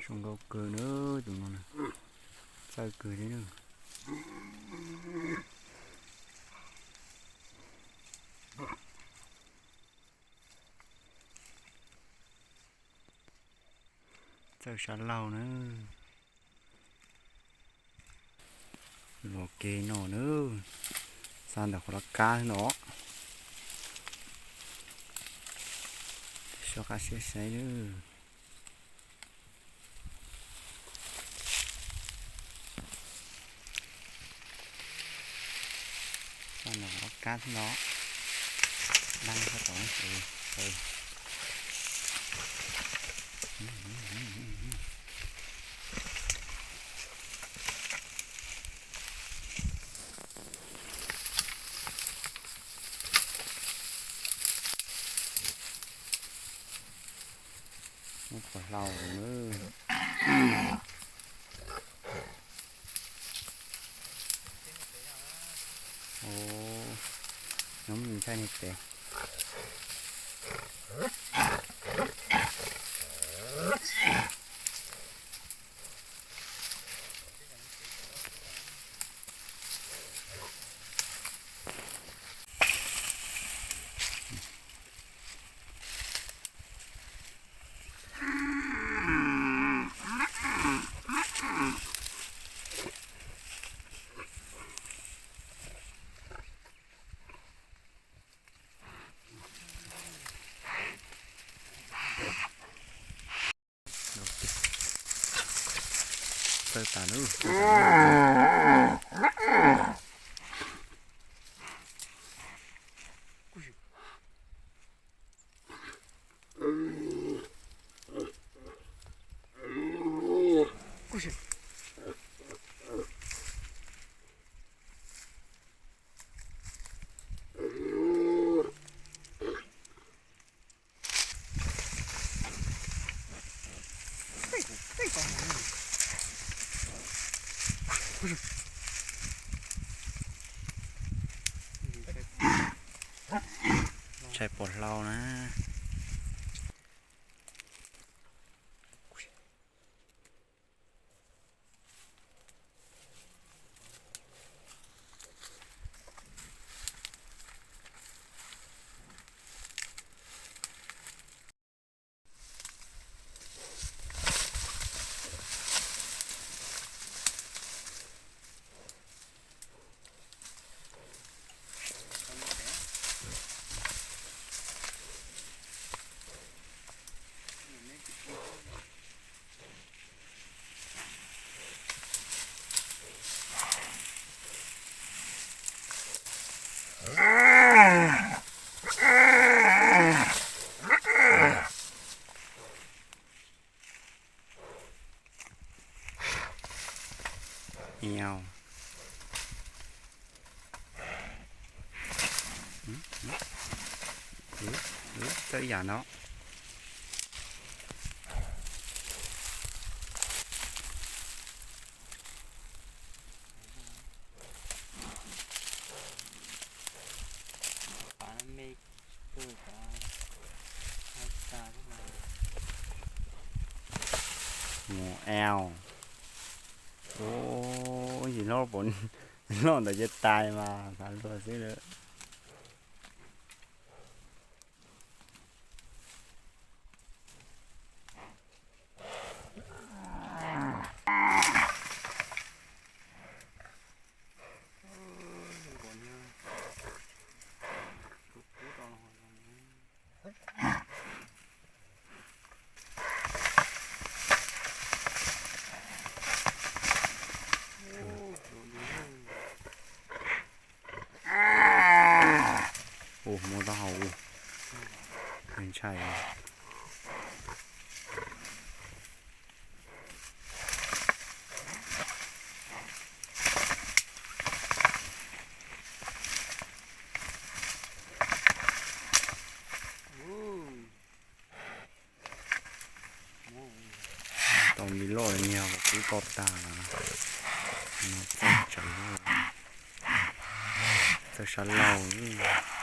Zoo nkauj kawg na, tus no na, txawj kawg thiab na. Txawj sab laug na. Los ke no na, xa ntawm qhov laj kab no. Soj qab siab saib na. Xa ntawm qhov laj kab no. Dab tau. Muab pov hlau na. Nyob ntshai ne pem. Txawj tas lub. Ntshai pov hlau na. Eo. Txawj yam no. Mus eo. Ua ntsis loj, loj ntawd ces tais mas xav luag xwb lawm. Ua muaj taub hau ua, ntshai. Tau li loj niag kuj to tag. Txawj tsawv, txawj sab laug.